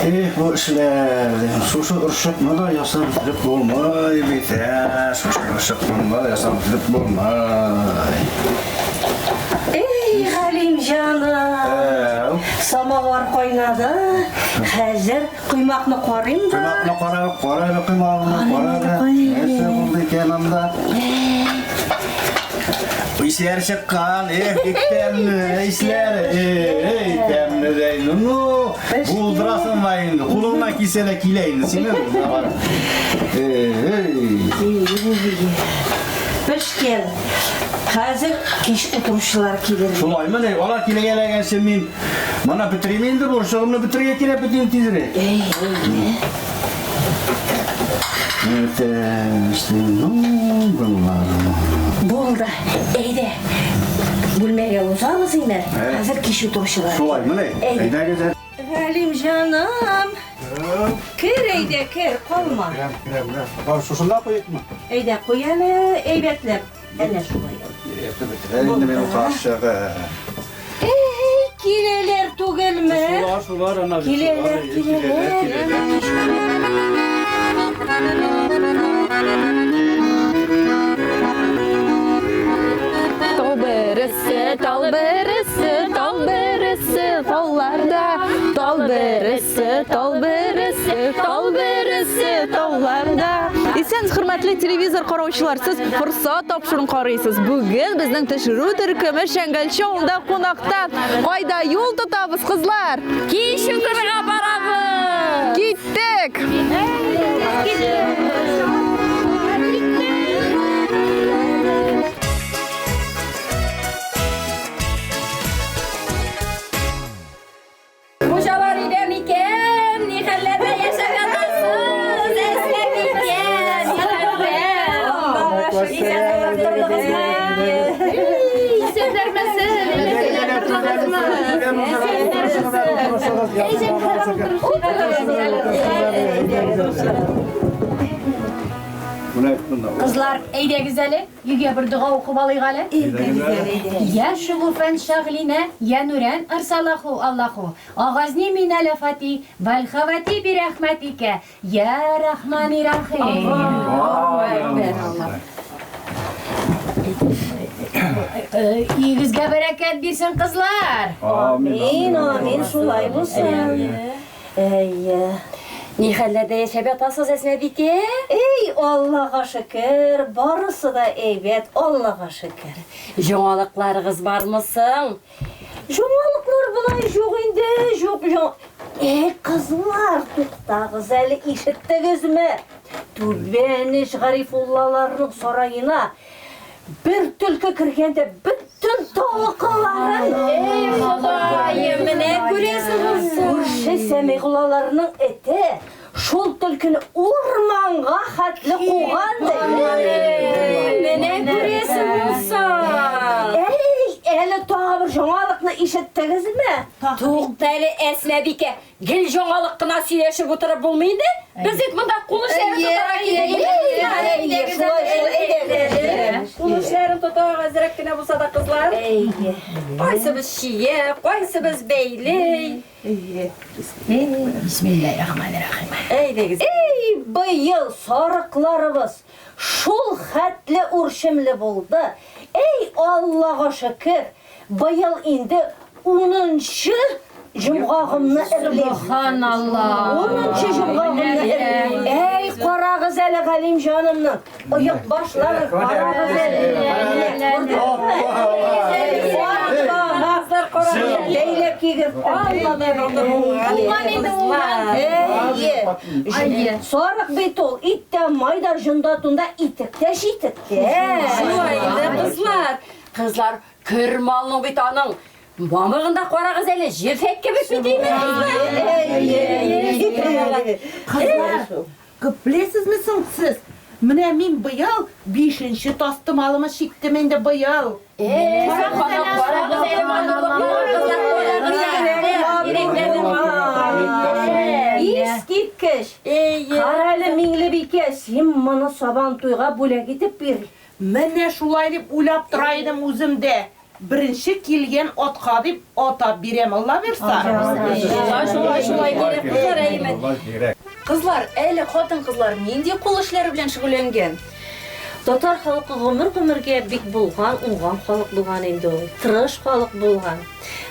Эх, бу эшләр, шушы орчыкны да ясап бетереп булмый бит, ә, шушы орчыкны да ясап бетереп булмый. Эй, Галим җаным! Самовар кайнады. Хәзер коймакны карыйм да. Коймакны кара, кара әле коймагыңны, кара әле. Нәрсә булды икән анда? Исләр чыккан, эх, бик тәмле, исләр, эй, тәмле дә инде. Ну, булдырасың да инде, кулыңнан килсә дә килә инде синең. Эй, Пешкән. Хәзер кич утыручылар килер. Шулаймы ни? Алар килгәләгәнче мин моны бетерим инде, бурычымны бетерергә кирәк бит инде тизрәк. Эй, эй. Булды. Әйдә. Бүлмәгә узабыз инде. Хәзер кич утыручылар. Шулай, менә. Әйдәгез. Галим җаным. Кер әйдә, кер, калма. Керәм, керәм, керәм. Шушында куйыкмы? Әйдә, куй әле, әйбәтләп. Әнә шулай. Бетерә инде мин карчыгы. Эй, киләләр түгелме? Шулар, шулар, ана бит. Киләләр, Киләләр, киләләр. Тау бересе, тал бересе, тал бересе, тауларда. Тал бересе, тал бересе, тал бересе, тауларда. Исән, хөрмәтле телевизор караучылар, сез Форсат тапшыруын карыйсыз. Бүген безнең төшерү төркеме Шәңгәлче авылында кунакта. Кайда юл тотабыз, кызлар? Кич утырырга барабыз! Киттек! Хуҗалар өйдә микән? Ни хәлләрдә яшәп ятасыз? Әсмә микән? Ни хәлдә? Исәннәрмесез? Кызлар, әйдәгез әле, өйгә бер дога укып алыйк әле. Я шугуфән шагълинә, я нурән арсалаху Аллаху, агазни минәл афати, вәл хавати би рәхмәтикә, я рахмани рахим. Өегезгә бәрәкәт бирсен, кызлар. Амин, амин, шулай булсын. Әйе. Ни хәлләрдә яшәп ятасыз, Әсмәбикә? Эй, Аллага шөкер, барысы да әйбәт, Аллага шөкер. Яңалыкларыгыз бармы соң? Яңалыклар болай юк инде, юк, юк. Эй, кызлар, туктагыз әле, ишеттегезме? Түбән Иш Гарифуллаларның сараена Бер төлке кергән дә бөтен тавыкларын. Эй, Ходаем, менә күрәсеңме соң? Күрше Сәмигуллаларның эте шул төлкене урманга хәтле куган ди. Менә күрәсеңме соң? Әй, әле тагы бер яңалыкны ишеттегезме? Тукта әле, Әсмәбикә, Гел яңалык кына сөйләшеп утырып булмый инде. Без бит монда кул эшләрен тотарга килдек. Кул эшләрен тотарга әзрәк кенә булса да, кызлар. Кайсыбыз чия, кайсыбыз бәйли. Бисмиллаһир-рахманир-рахим. Әйдәгез. Эй, быел сарыкларыбыз шул хәтле үрчемле булды. Эй, Аллага шөкер, Быел инде унынчы җомгагымны эрлим. Сөбханалла. Унынчы җомгагымны эрлим. Әй, карагыз әле Галим җанымның оек башларын, карагыз әле. Бәйләп кигерттем. Уңган инде, уңган. Әйе. Сарык бит ул, ит тә, май да, җонда тунда, итек тә, читек тә. Шулай инде, кызлар. Кызлар, көр малның бит аның мамыгын да карагыз әле, җефәк кебек бит име, кызлар? Кызлар, күплесезме соң сез? Менә мин быел бишенче тастымалымы чиктем инде быел. Карагыз әле матурлыкларын, кызлар, карагыз әле. Искиткеч! Кара әле, Миңлебикә, син моны Сабантуйга бүләк итеп бир. Менә шулай дип уйлап тора идем үзем дә. беренче килгән атка дип атап бирәм, Алла бирса. Шулай, шулай, шулай кирәк, кызлар, әйеме? Кызлар, әле хатын-кызлар нинди кул эшләре белән шөгыльләнгән? Татар халкы гомер-гомергә бик булган, уңган халык булган инде ул. Тырыш халык булган.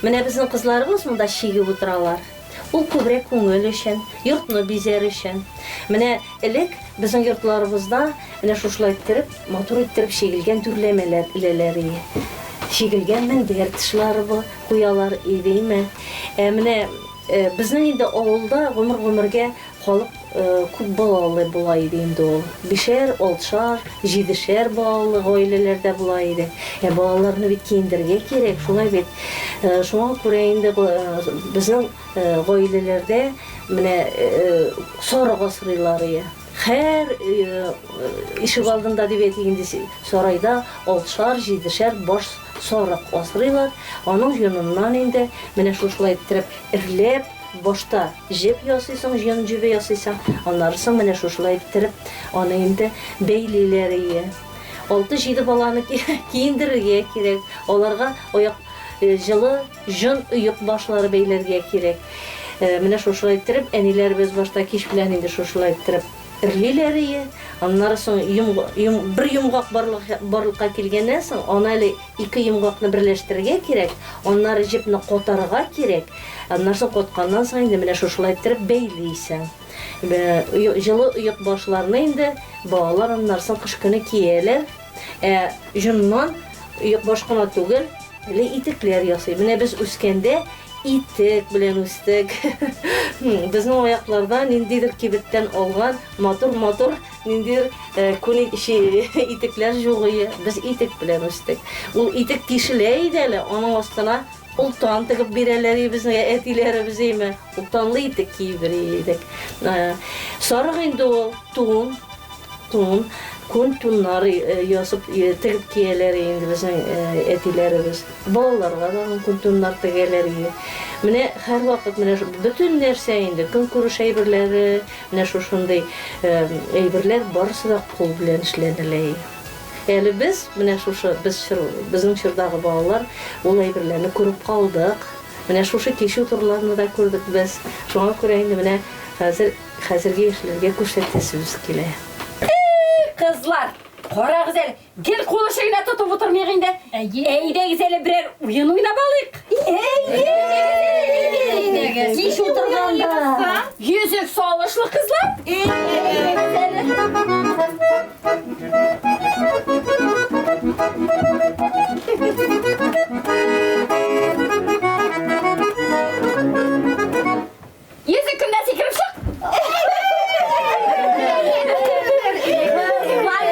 Менә безнең кызларыбыз монда чигеп утыралар. Ул күбрәк күңел өчен, йортны бизәр өчен. Менә элек безнең йортларыбызда менә шушылай иттереп, матур иттереп чигелгән түрләмәләр эләләр иде. Чигелгән мендәр тышлары куялар иде, име. Ә менә безнең инде авылда гомер-гомергә халык күп балалы була иде инде ул. Бишәр, алтышар, җидешәр балалы гаиләләр дә була иде. Ә балаларны бит киендерергә кирәк, шулай бит. Шуңа күрә инде безнең гаиләләрдә менә сарык асрыйлар ие. Һәр ишегалдында дип әйтик инде, сарайда алтышар, җидешәр баш сарык асрыйлар. Аның йоныннан инде менә шушылай иттереп эрләп, башта җеп ясыйсың, җон җебе ясыйсың, аннары соң менә шушылай иттереп аны инде бәйлиләр ие. Алты-җиде баланы киендерергә кирәк, аларга аяк җылы җон оек башлары бәйләргә кирәк. Менә шушылай иттереп әниләребез башта кич белән инде шушылай иттереп эрлиләр ие. Аннары соң бер йомгак барлыкка килгәннән соң, аны әле Ике йомгакны берләштерергә кирәк, аннары җепне катарга кирәк. Аннан соң катканнан соң инде менә шушылай иттереп бәйлисең. Җылы оекбашларны инде балалар аннан соң кыш көне кияләр. Ә җоннан оекбаш кына түгел, әле итекләр ясый. Менә без үскәндә итек белән үстек. Безнең аякларда ниндидер кибеттән алган матур-матур Ниндидер күн итекләр җугые, без итек белән үстек. Ул итек тишелә иде әле, аның астына олтан тегеп бирәләр иде безнең әтиләребез, әйме. Олтанлы итек киеп йөри идек. Сарык инде ул, тун, тун, күн туннар ясап тегеп кияләр инде безнең әтиләребез. Балаларга да күн туннар тегәләр иде. Менә һәрвакыт менә бөтен нәрсә инде, көнкүреш әйберләре, Менә шушындый әйберләр барысы да кул белән эшләнелә. Әле без, менә шушы без чор, безнең чордагы балалар ул әйберләрне күреп калдык. Менә шушы кичү турларны да күрдек без. Шуңа күрә инде менә хәзер хәзерге яшьләргә күрсәтәсебез килә. Эх, кызлар, карагыз әле, Гел кул эше генә тотып утырмыйк инде. Әйдәгез әле берәр уен уйнап алыйк. Әйдәгез. Кич утырганда. Йөзек салышлы кызлар. Әйдәгез әле. Йөзек кемдә сикереп чык.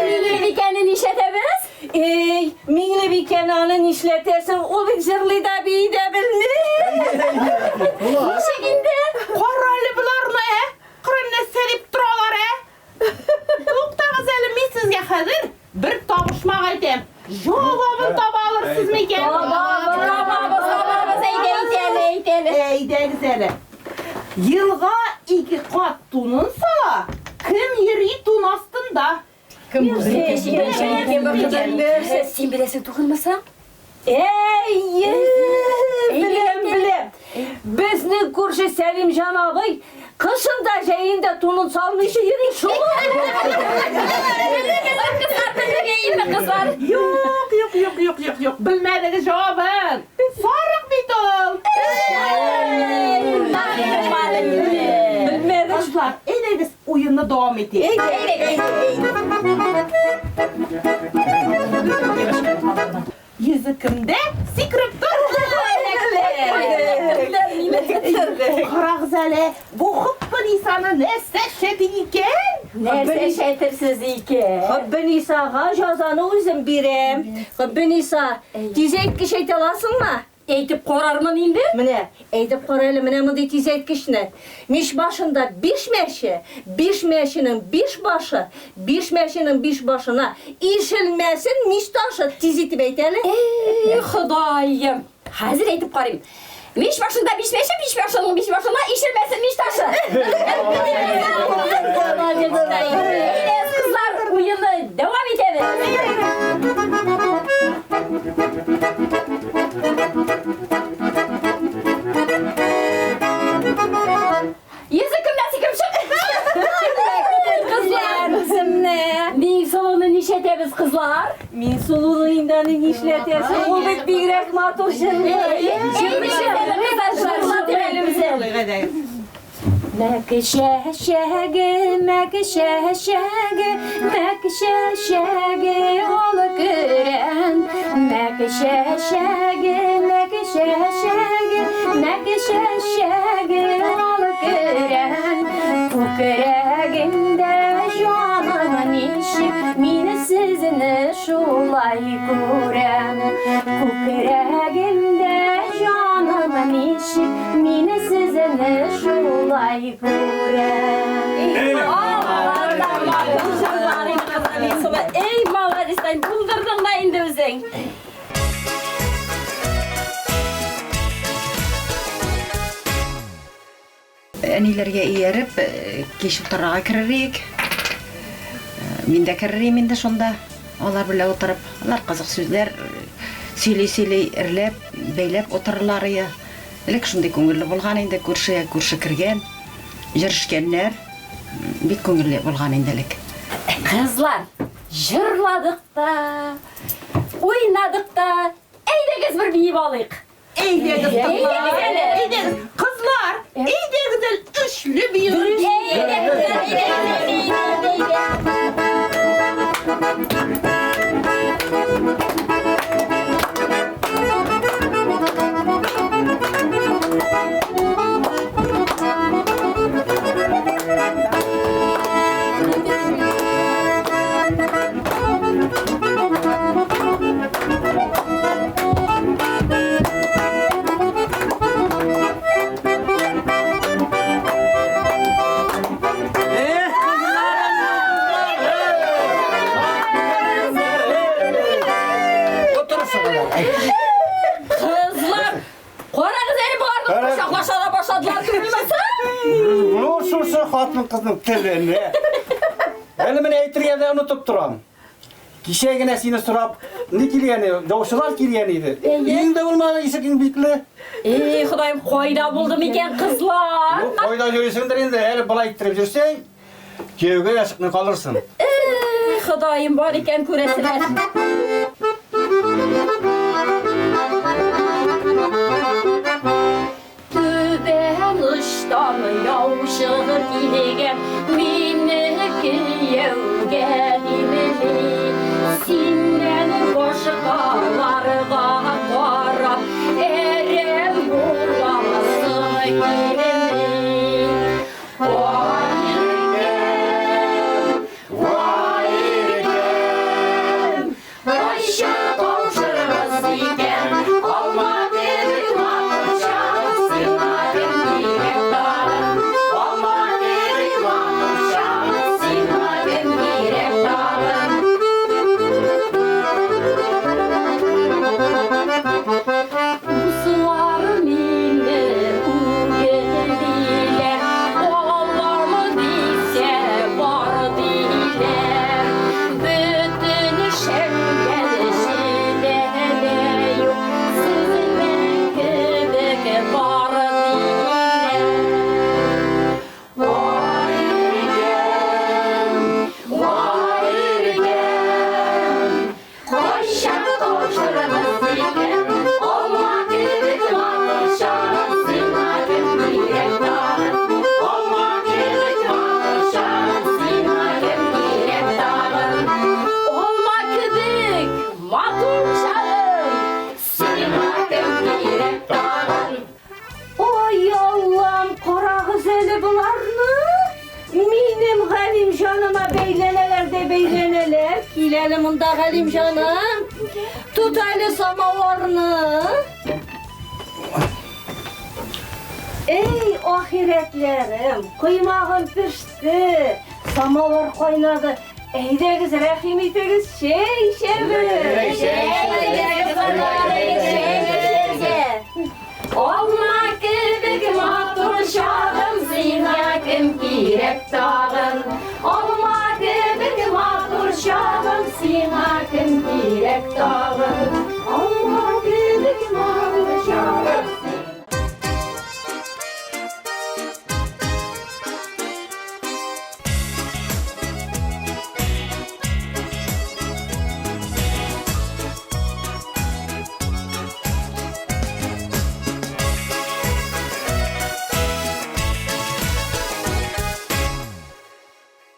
Миңлебикәне нишләтәбез? Эй, Миңлебикәне аны нишләтәсең? Ул бит җырлый да, бии дә белми. Ничек инде? Кара әле боларны, ә? Кара нәрсә дип торалар, ә? Туктагыз әле, мин сезгә хәзер бер табышмак әйтәм. Җавабын таба алырсыз микән? Табабыз, табабыз, табабыз. Әйдә, әйт әле, әйт әле. Әйдәгез әле. Елга ике кат тунын сала, кем йөри тун астында? Кем Син беләсең түгелме соң? Әйе, беләм, беләм. Безнең күрше Сәлимҗан абый кышын да, җәен дә тунын салмыйча йөри шул. Кызлар, белмәгәйме, кызлар? Юк, юк, юк, юк, юк, юк. Белмәдегез җавабын. Сарык бит ул. Белмәдек. Кызлар, әйдәгез уенны дәвам итик. Йөзе кемдә? Сикереп тор! Карагыз әле, бу Хөббенисаны нәрсә эшләде икән? Нәрсә эшләтерсез икән? Хөббенисага җазаны үзем бирәм. Хөббениса, тизәйткеч әйтә аласыңмы? Әйтеп карармын инде. Менә, әйтеп кара әле менә мондый тизәйткечне. Мич башында биш мәче, биш мәченең биш башы, биш мәченең биш башына ишелмәсен мич ташы. Тиз итеп әйт әле. Эй, Ходаем! Хәзер әйтеп карыйм. Мич башында биш мәче, биш башының биш башына ишелмәсен мич ташы. Әйдәгез, кызлар, уенны дәвам итәбез. җибәрәбез, кызлар? Миңсылуны инде аны нишләтәсең? Ул бит бигрәк матур җырлый. Мәк чәчәге, мәк чәчәге, мәк чәчәге ал көрән. Мәк чәчәге, мәк чәчәге, мәк чәчәге ал көрән. Күкрәгемдә җаным ничек, мин сезне шулай күрәм. Күкрәгемдә җаным ничек, мин сезне шулай күрәм. Эй, молодец, булдырдың да инде үзең. Әниләргә ияреп, кич утырырга керер идек. Мин дә керер идем инде шунда. Алар белән утырып, алар кызык сүзләр сөйли-сөйли, эрләп, бәйләп утырырлар иде. Элек шундый күңелле булган инде, күршегә күрше кергән, җөрешкәннәр. Бик күңелле булган инде элек. Кызлар, җырладык та, уйнадык та. Әйдәгез бер биеп алыйк. Әйдәгез, кызлар. Әйдәгез әле. Әйдәгез, кызлар. Әйдәгез әле өчле бию. Әйдәгез, әйдәгез, әйдәгез. Эх, кызларым, кызлар! Утырсыңlar. Кызлар, карагыз әле боларны Кара- кочаклаша да башладылар түгелме соң? Ну, шушы хатын-кызның телене. Әле менә әйтергә дә онытып торам. Кичә генә сине сорап, ни килгән иде? Даушылар килгән иде. Өеңдә булмады, ишегең бикле. Эй, Ходаем, кайда булдым икән, кызлар? Ну, кайда йөрисеңдер инде, әле болай иттереп йөрсәң, кияүгә дә чыкмый калырсың. Эй, Ходаем бар икән күрәселәр. Түбән очтан яу чыгып килгән, мине кияүгә димели. Синнән башкаларга карап, әрәм буласың килми. Вай иркәм, вай иркәм, кайчан кавышырбыз икән? Алма кебек матур сиңа кем кирәк тагын? Алма кебек матур сиңа кем кирәк тагын? Дуслар мине үгетлиләр, алам дисә бар диләр. Бөтен шәңгәл эчендә дә юк, сезнең кебек бар диләр. Вай иркәм, вай иркәм, кайчан кавышырбыз икән? Алма кебек матур чагым, сиңа кем кирәк тагын? Алма кебек матур чагым, сиңа кем кирәк тагын? Алма кебек матур чагым, сиңа кем кирәк тагын? Ой, Аллам, карагыз әле боларны. Минем Галим җаныма бәйләнәләр дә бәйләнәләр. Кил әле монда, Галим җаным. Тот әле самаварны. Эй, ахирәтләрем, коймагым пеште, самавар кайнады. Әйдәгез, рәхим итегез, чәй эчәбез. Чәй Әйдәгез, кызлар, әйдәгез.